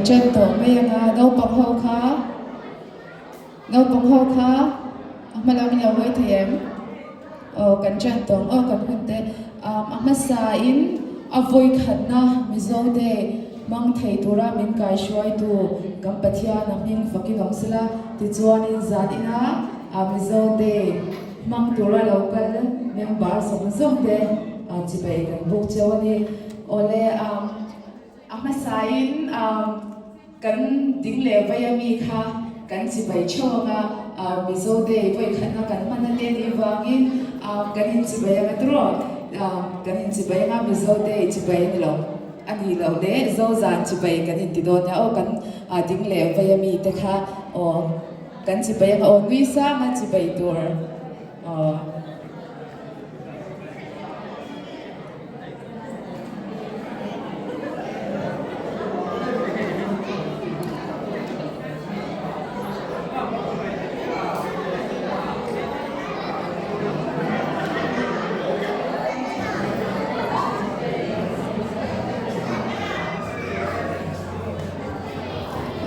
kan ṭan tawh mai ang a, naupang ho kha naupang ho kha a hma lam in lo hawi thei em? Aw kan ṭan tawh ang aw kan hun te a hmasa in a vawi khatna Mizo te hmang thei tura min kaihruaitu kan Pathian a hming fakin awm sela tichuanin zan ina a Mizo te hmang tura lo kal member zawng zawng te chibai kan buk cheu a ni. Awle a hmasain kan ding leh vei a mi kha kan chibai theuh ang a, Mizo Day vawikhatna kan hman a te nih vangin kan inchibai ang a tiraw? Kan inchibai ang a, Mizo Day chibai a ni lo a nih loh leh Zozan chibai kan inti dawn nia aw kan ding leh vei a mi te kha aw kan chibai ang a aw nui sang a chibai tur aw.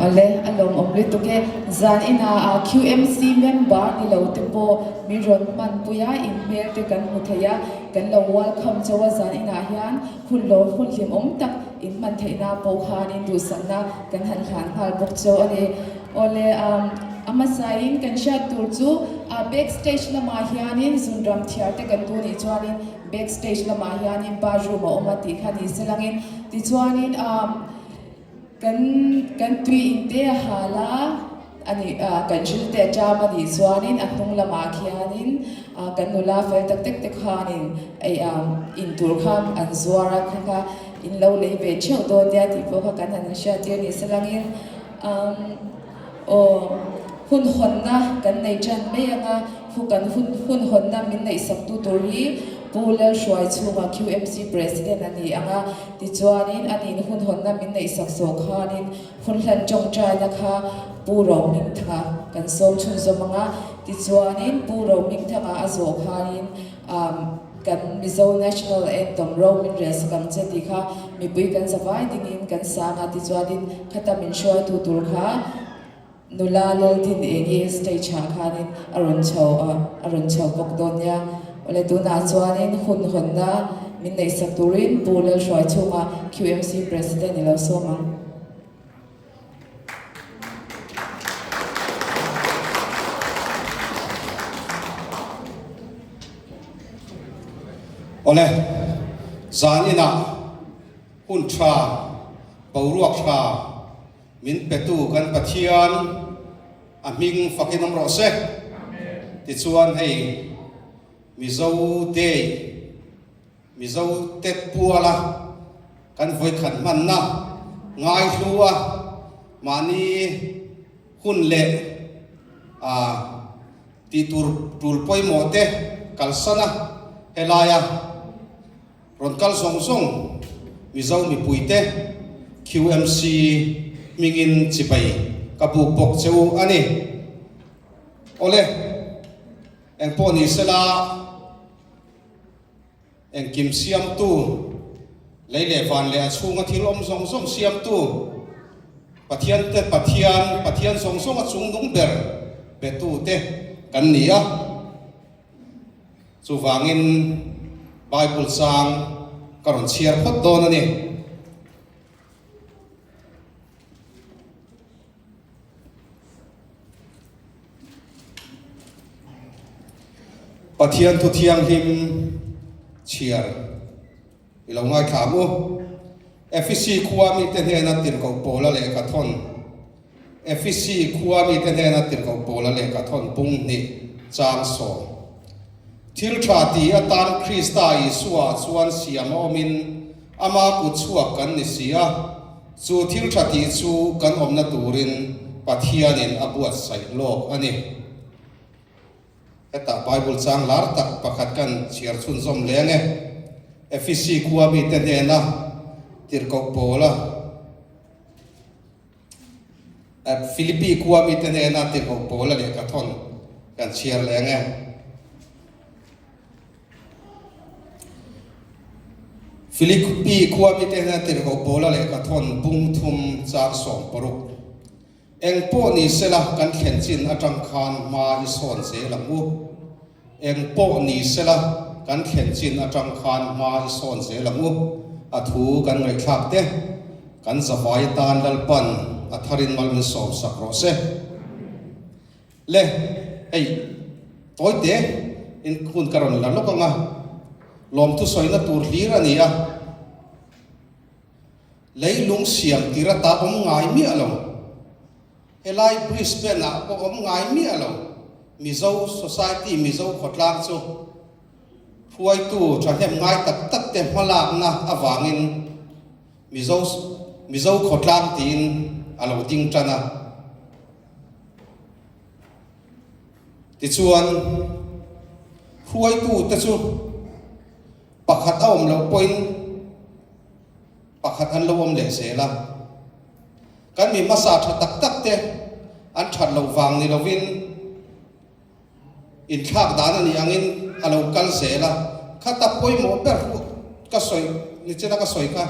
Awle, a lawmawm lutuk e. Zan inah QMC member ni lo te pawh min rawn hmanpui a, inhmel te kan hmu thei a, kan lo welcome chauh a, zan inah hian hun lo hun hlimawm tak in hman theihna pawh khanin duhsakna kan han hlan nghal bawk chauh a ni. Awle, a hmasain kan hriat tur chu backstage lamah hianin zunram thiar te kan duh nih chuanin backstage lamah hianin bathroom a awm a tih kha ni se langin tichuanin Kan kan tui in te a hal a, a nih kan ril te a ṭam a nih chuanin a hnung lamah khianin kan nula fel tak tak te khanin ei in tur kha an zuar a, kha kha in lo lei ve theuh dawn nia tih pawh kha kan han inhriat tir ni selangin aw hun hawnna kan nei ṭan mai ang a, hu kan hun hun hawnna min neihsak tu tur hi Pu Lalhruaichhunga QMC President a ni ang a. Tichuanin a nin hun hawnna min neihsak zawh khanin hun hlan tawngtaina kha Pu Rohmingthanga kan sawm chhunzawm ang a. Tichuanin Pu Rohmingthanga a zawh khanin kan Mizo National Anthem ro min relsak ang che tih kha mipui kan zavai dingin kan sang a. Tichuanin khata min hruaitu tur kha Nula Laldin Enge stage ah khanin a rawn chho a, a rawn chho bawk dawn nia. Awle tunah chuanin hun hawnna min neihsak turin Pu Lalhruaichhunga QMC President i lo sawm ang. Awle, zan inah hun tha, boruak tha, Min petu kan Pathian a hming fakin awm rawh se. Tichuan hei Mizo Day, Mizo te puala kan vawikhat hmanna ngaihlu a mahni hun leh tih tur tul pawimawh te kalsan a helaia Rawn kal zawng zawng Mizo mipuite QMC hmingin chibai ka buk bawk che u a ni. Awle, engpawh ni sela engkim siamtu, lei leh van leh a chhunga thil awm zawng zawng siamtu, Pathian te Pathian, Pathian zawng zawng a chungnung ber betute kan ni a. Chuvangin Bible chang ka rawn chhiar phawt dawn a ni. Pathian thu thianghlim chhiar i lo ngaithla ang u. Efesi khua mite hnena tirhkoh Paula lehkha thawn Efesi khua mite hnena tirhkoh Paula lehkha thawn punghnih chang sawm. Thil tha ti atan Krista Isua chuan siam a awmin ama kut chhuak kan ni si a, chu thil tha tih chu kan awmna turin Pathianin a buatsaih lawk a ni. Hetah Bible chang lar tak pakhat kan chhiar chhunzawm leng e. Efesi khua mite hnena tirhkoh Paula, Philippi khua mite hnena tirhkoh Paula lehkha thawn kan chhiar leng e. Philippi khua mite hnena tirhkoh Paula lehkha thawn bung thum chang 60. Eng pawh ni sela kan thlen chin atang khan hma i sawn zel ang u. Eng pawh ni sela kan thlen chin atang khan hma i sawn zel ang u. A thu kan ngaihthlak te kan zavai atan Lalpan a tharin mal min sawm sak rawh se. Le, hei tawite in hun ka rawn la lawk ang a, lawmthu sawina tur hlir a ni a, leilung siam tir ata awm ngai miah lo, helai Brisbane ah pawh awm ngai miah lo, Mizo Society, Mizo khawtlang chu hruaitu thahnem ngai tak tak te hmalakna avangin Mizo Mizo khawtlang tiin a lo ding tan a. Tichuan, hruaitute chu pakhat a awm loh pawhin pakhat an lo awm leh zel a. Kan mi hmasa tha tak tak te an that loh vang ni lovin inthlak dan a nih angin a lo kal zel a. Khata pawimawh ber ka sawi nichina ka sawi kha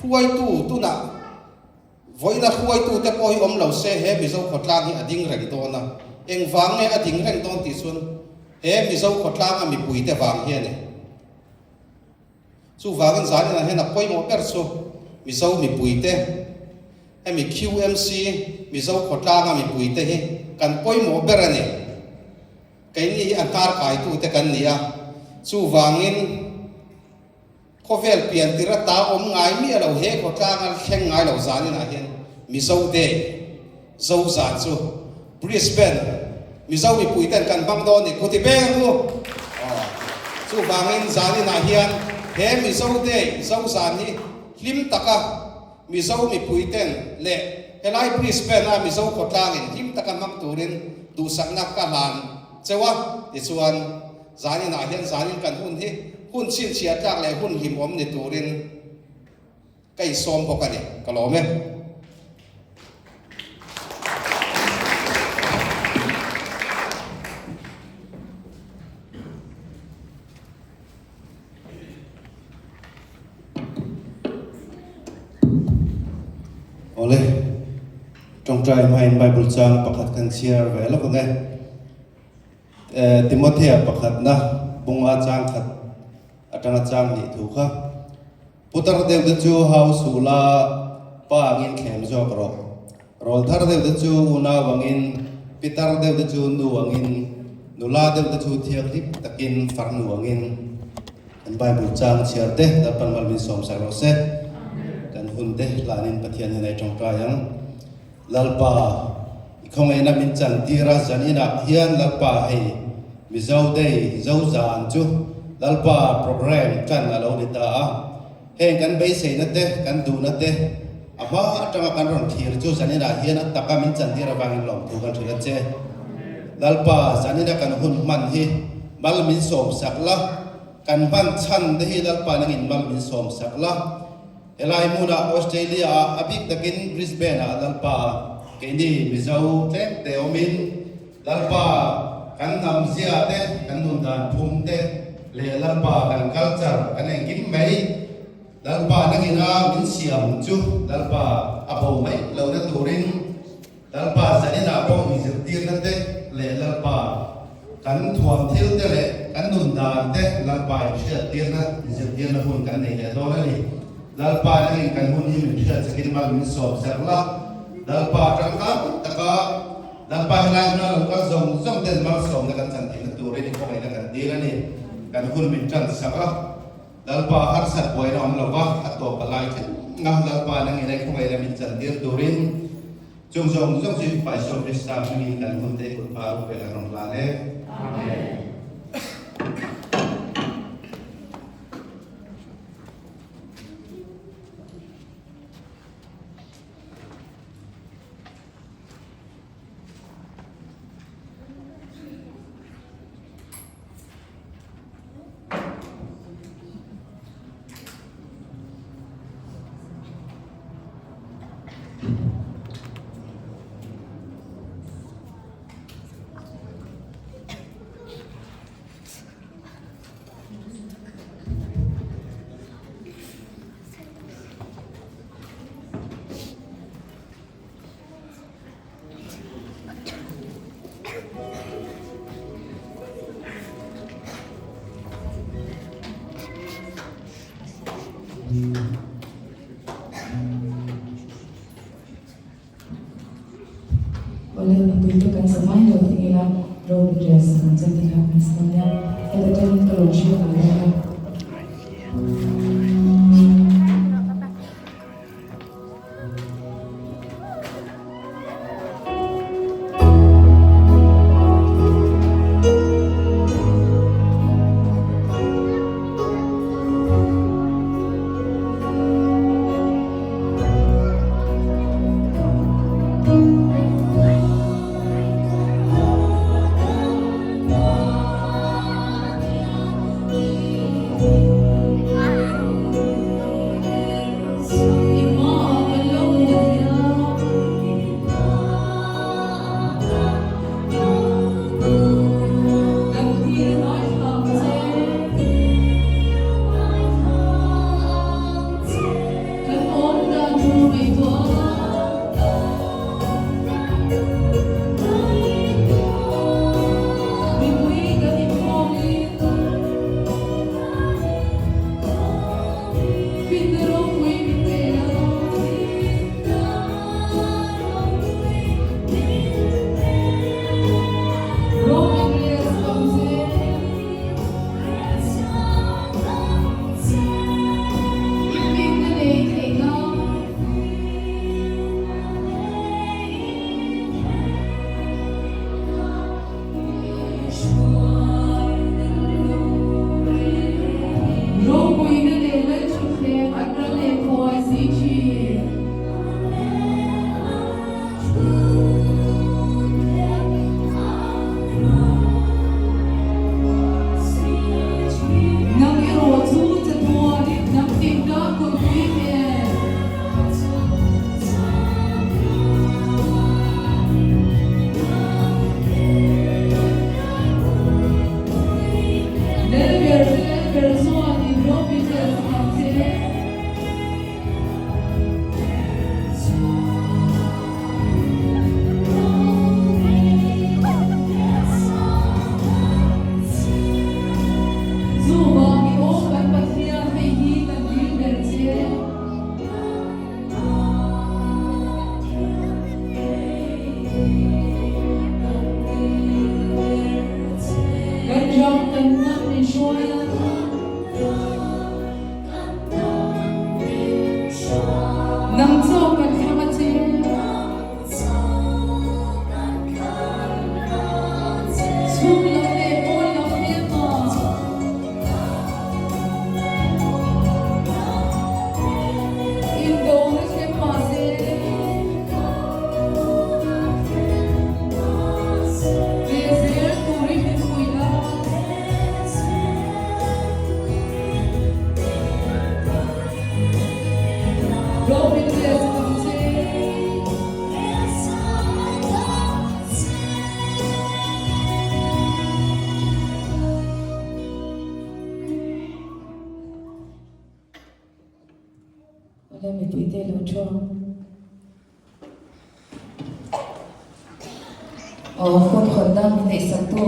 hruaitu tunah Vawiina hruaitute pawh hi awm lo se he Mizo khawtlang hi a ding reng dawn a, engvang nge a ding reng dawn tih chuan he Mizo khawtlanga mipuite vang hi a ni. Chuvangin zaninah hian a pawimawh ber chu Mizo mipuite, hemi QMC Mizo khawtlanga mipuite hi kan pawimawh ber a ni. Keini hi a hnar kaitute kan ni a, chuvangin, Khawvel pian tir ata awm ngai miah lo he khawtlang a thleng ngai lo zanin ah hian Mizo Day, Zo zan chu Brisbane Mizo mipui ten kan hmang dawn ni khuti beng ang u. Aw chuvangin zanin ah hian he Mizo Day, Zo zan hi hlim taka Mizo mipui ten leh helai Brisbane a Mizo khawtlang in hlim taka hmang turin duhsakna ka hlan cheu a tichuan Zaninah hian zanin kan hun hi hun chhinchhiah tlak leh hun hlimawm ni turin ka insawm bawk a ni. Ka lawm e. Awle, tawngtai hmain Bible chang pakhat kan chhiar ve lawk ang e. Timothea pakhatna bunga chang khat atanga chang hnih thu kha Putar deuh te chu hau suhla pa angin thlem zawk rawh. Rawl thar deuh te chu unau angin, pitar deuh te chu nu angin, nula deuh te chu thianghlim takin farnu angin. Kan Bible chang chhiar te Lalpan mal min sawm sak rawh se. Kan hun te hlanin Pathian hian ei tawngtai ang. Lalpa, i khawngaihna min chan tir a, zan inah hian Lalpa hei Mizo Day zo zan chu Lalpa program tan a lo ni ta a. Heng kan beiseina te, kan duhna te, a hma atanga kan rawn thlir chu zan inah hian a taka min chan tir avangin lawmthu kan hrilh a che. Lalpa, zan ina kan hun hman hi mal min sawm sak la, kan hman chhan te hi Lalpa nangin mal min sawm sak la. Helai hmunah Australia ah a bik takin Brisbane ah Lalpa keini Mizo tlem te awmin Lalpa kan hnam zia te kan nun dan phum te leh Lalpa kan culture kan engkim mai Lalpa nangina min siam chu Lalpa a bo mai lohna turin Lalpa zaninah pawh inzirtirna te leh Lalpa kan thuam thil te leh kan nun dan te Lalpa inhriattirna, inzirtirna hun kan nei leh dawn a ni. Lalpa nangin kan hun hi min hriat chakin mal min sawm zer la. Lalpa tangkai taka Lalpa helai huna lo kal zawng zawng ten malsawmna kan chan theihna turin i khawngaihna kan dil a ni. Kan hun min tan sak a. Lalpa harsat buaina awm lova a tawp a lai thleng a, Lalpa nangin ei khawngaihna min chantir turin chung zawng zawng chu Isua Krista hmingin kan hun te kut hma ruk ve kan rawn hlan e. Amen. Awle mipui te kan samai lo thing ila ro min rel sak ang che ti kha kan sawn nia heta tangin ka rawn hriat ang dawn a. Ropuina leh Lalṭhutthleng an ral leh khawi si ṭhin. Nang erawh chu chatuanin hnam tinna kulhpui hmel. Lelber te lelber chuan in ropui tel sak ang che. Chuvangin aw kan Pathian hei hi kan dil ber che. Kan ram kan hnam min hruai a. Nang chaw kan thlang a che. Chhung lam leh pawn lam hmelma. Indo na thleng mahse. Ve zel turin min puih la. Ro min rel sak ang che. Awle mipui te lo thu ang. Aw hun hawnna min neihsaktu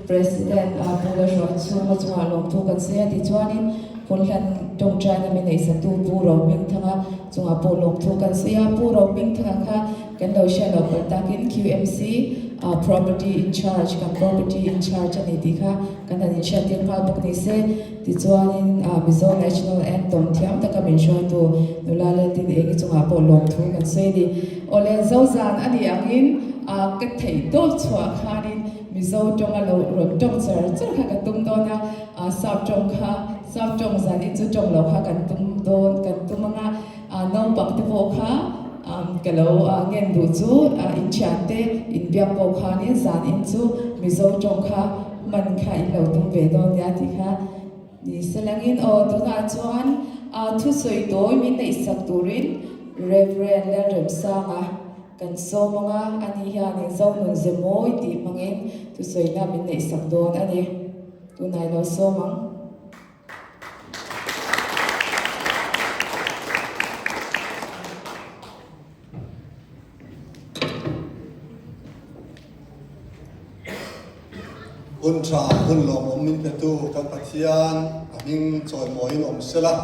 President a Pu Lalhruai chhunga chungah lawmthu kan sawi a tichuanin hun hlan tawngtaina min neihsaktu Pu Rohmingthanga chungah pawh lawmthu kan sawi a. Pu Rohmingthanga kha kan lo hriat loh palh takin QMC Property in charge kan property in charge a ni tih kha kan han inhriattir nghal bawk ni se. Tichuanin Mizo National Anthem thiam taka min hruaitu nula Laltin Engi chungah pawh lawmthu kan sawi a ni. Awle, Zozan a nih angin ka theih tawp chhuah khanin Mizo tawnga lo rawn tawng char char kha ka tum dawn a, sap tawng kha sap tawng zanin chu tawng lo kha kan tum dawn kan tum anga naupang te pawh kha ka lo ngen duh chu inthiante inbiak pawh khanin zanin chu Mizo tawng kha hman kha in lo tum ve dawn nia tih kha ni se langin aw tunah chuan thusawi tawi min neihsak turin Reverend Lalremsanga kan sawm ang a, ani hianin Zonun ze mawi tih hmangin thusawina min neihsak dawn a ni. Tunah i lo sawm ang. Hun tha, hun lawmawm min petu kan Pathian a hming chawimawiin awm sela.